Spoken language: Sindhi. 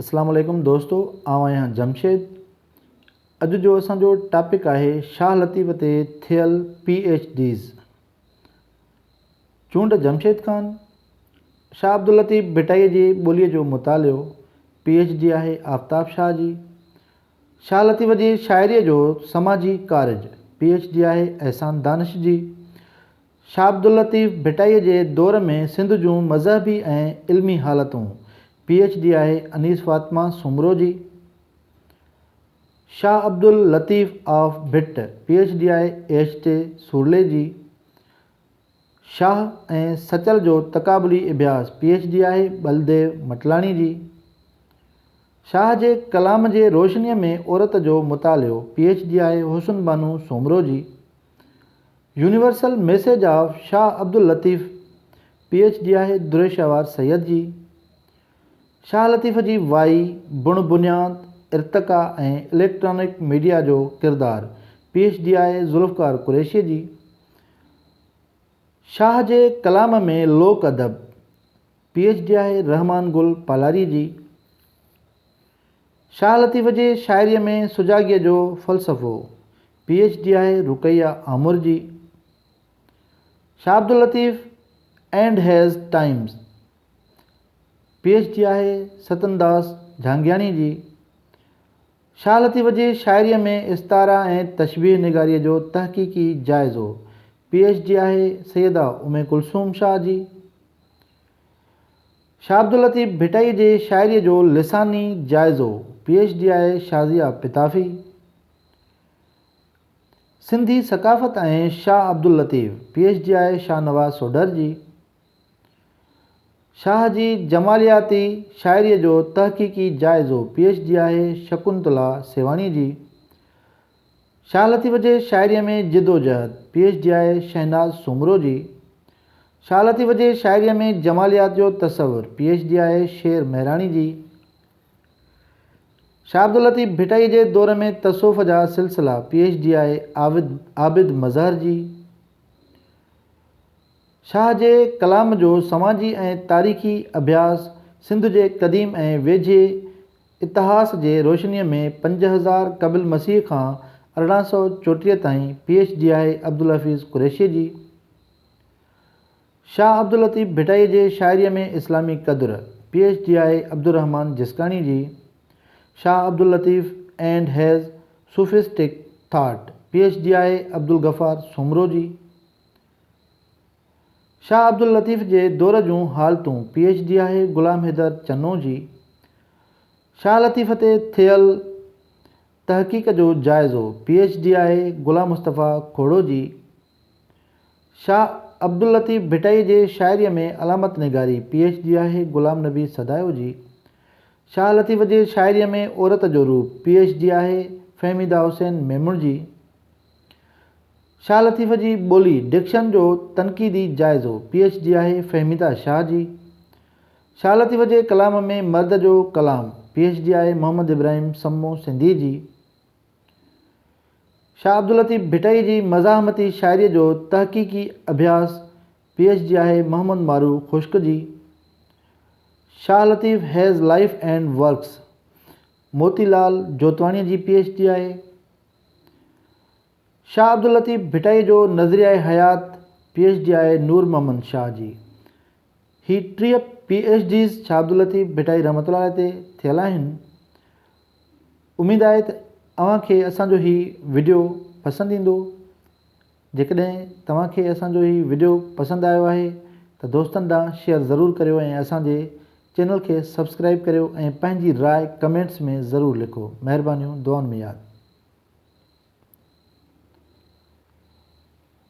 اسلام عليڪم دوستو آئون آهيان جمشيد اڄ جو اسان جو ٽاپڪ آهي شاهه لطيف تي ٿيل پي ايڇ ڊيز چونڊ جمشيد خان شاهه عبداللطيف ڀٽائي جي ٻوليء جو مطالعو پي ايڇ ڊي آهي آفتاب شاهه جي شاهه لطيف جي شاعريء جو سماجي ڪارج پي ايڇ ڊي آهي احسان دانش جي شاھ عبداللطيف ڀٽائيء جي دور ۾ سنڌ جون مذهبي ۽ علمي حالتون، پي ايڇ ڊي آهي انيس فاطمه سومرو جي. Shah Abdul Latif of Bhit, P H D آهي ايڇ ٽي سورلي جي. شاھ ۽ سچل جو تقابلي اڀياس، پي ايڇ ڊي آهي ٻلديو مٽلاڻي جي. شاھ جي ڪلام جي روشنيء ۾ عورت جو مطالعو، پي ايڇ ڊي آهي حسن بانو سومرو جي. Universal message of Shah Abdul Latif, P H D آهي دريشهوار سيد جي. شاهه لطيف جي وائي، بڻ بنياد، ارتقا ۽ اليڪٽرانڪ ميڊيا جو ڪردار، پي ايڇ ڊي آهي ذوالفقار قريشي جي. شاهه جي ڪلام ۾ لوڪ ادب، پي ايڇ ڊي آهي رحمان گل پالاري جي. شاهه لطيف جي شاعريء ۾ سجاڳيء جو فلسفو، پي ايڇ ڊي آهي رقيه آمر جي. Shah Abdul Latif and his times, P H D آهي ستنداس جهانگياڻي جي. شاهه لطيف جي شاعريء ۾ استعاره ۽ تشبيهه نگاريء جو تحقيقي جائزو، پي ايڇ ڊي آهي سيده ام ڪلثوم شاهه جي. شاهه عبداللطيف ڀٽائيء جي شاعريء جو لساني جائزو، پي ايڇ ڊي آهي شازيه پتافي. سنڌي ثقافت ۽ Shah Abdul Latif, P H D آهي شاهنواز سوڍر جي. شاهه جي جمالياتي شاعريء جو تحقيقي جائزو، پي ايڇ ڊي آهي شڪنتلا سيوهاڻي جي. شاهه لطيف جي شاعريء ۾ جدوجهد، پي ايڇ ڊي آهي شهناز سومرو جي. شاهه لطيف جي شاعريء ۾ جماليات جو تصور، پي ايڇ ڊي آهي شير مهراڻي جي. شاهه عبداللطيف ڀٽائيء جي دور ۾ تصوف جا سلسلا، پي ايڇ ڊي آهي عابد مظهر جي. شاهه جي ڪلام جو سماجي ۽ تاريخي اڀياس سنڌ جي قديم ۽ ويجهي اتهاس جي روشنيء ۾ 5000 قبل مسيح کان 1834 تائين، پي ايڇ ڊي آهي عبدالحفيظ قريشيء جي. شاهه عبداللطيف ڀٽائيء جي شاعريء ۾ اسلامي قدر، پي ايڇ ڊي آهي عبدالرحمان جسڪاڻي جي. Shah Abdul Latif and his sufistic thought, P H D آهي عبدالغفار سومرو جي. شاهه عبداللطيف جي دور جون حالتون، پي ايڇ ڊي آهي غلام حيدر چنو جي. شاهه لطيف تي ٿيل تحقيق جو جائزو، پي ايڇ ڊي آهي غلام مصطفيٰ کوڙو جي. شاهه عبداللطيف ڀٽائي جي شاعريء ۾ علامت نگاري، پي ايڇ ڊي آهي غلام نبي سدايو جي. شاهه لطيف جي شاعريء ۾ عورت جو روپ، پي ايڇ ڊي آهي فهميده حسين ميمڻ جي. شاهه لطيف جي ٻولي، Diction، جو تنقيدي جائزو، پي ايڇ ڊي آهي فهميده شاهه جي. شاهه لطيف جي ڪلام ۾ مرد جو ڪلام، پي ايڇ ڊي آهي محمد ابراهيم سمو سنڌي جي. شاهه عبداللطيف ڀٽائي جي مزاحمتي شاعريء جو تحقيقي اڀياس، پي ايڇ ڊي آهي محمد مارو خشڪ جي. Shah Latif his life and works, Moti Lal جوتواڻيء جي پي ايڇ ڊي آهي. شاهه عبداللطيف ڀٽائيء جو نظريه حيات، پي ايڇ ڊي آهي نور محمد شاهه جي. هي 30 P H Ds Shah Abdul Latif Bhittai رحمة الله عليه تي ٿيل آهن. اميد آهي ته اوهان کي اسان جو هي وڊيو پسند ايندو. جيڪڏهن توهان کي اسان جو هي وڊيو پسند آيو آهي ته دوستن ڏانهن شيئر ضرور ڪريو ۽ اسان جي چينل کي سبسڪرائيب ڪريو ۽ پنهنجي راء ڪمينٽس ۾ ضرور لکو. مهربانيون دعائن ۾ ياد.